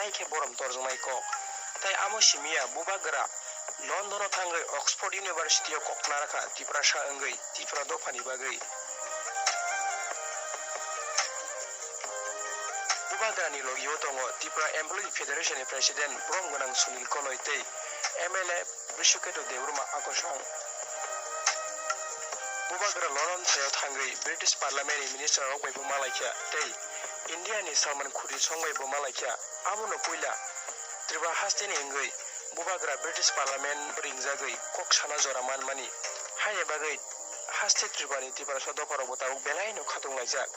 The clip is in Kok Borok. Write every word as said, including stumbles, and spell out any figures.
Hai khe borom torjaknai kok. Tai amo simiya bubagra London o thangwi Oxford University o kok narakha Tiprasa wngwi Tipra dophani bagwi. Bubagrani logio tongo Tipra Employee Federation ni President brom gwnang Sunil Koloi tei M L A Brishuketu Debbarma Akosong. Bubagra London thaio thangwi British Parliament ni minister rok bai bo malaikha tei India ni Salman Khurshid song bai bo malaikha. Abono puila Tripura haste ni wngwi bubagra British Parliament ringjagwi kok sana jora manmani. Haini bagwi haste Tripura ni Tiprasa dopha rok bo tabuk belai no khatung laijak.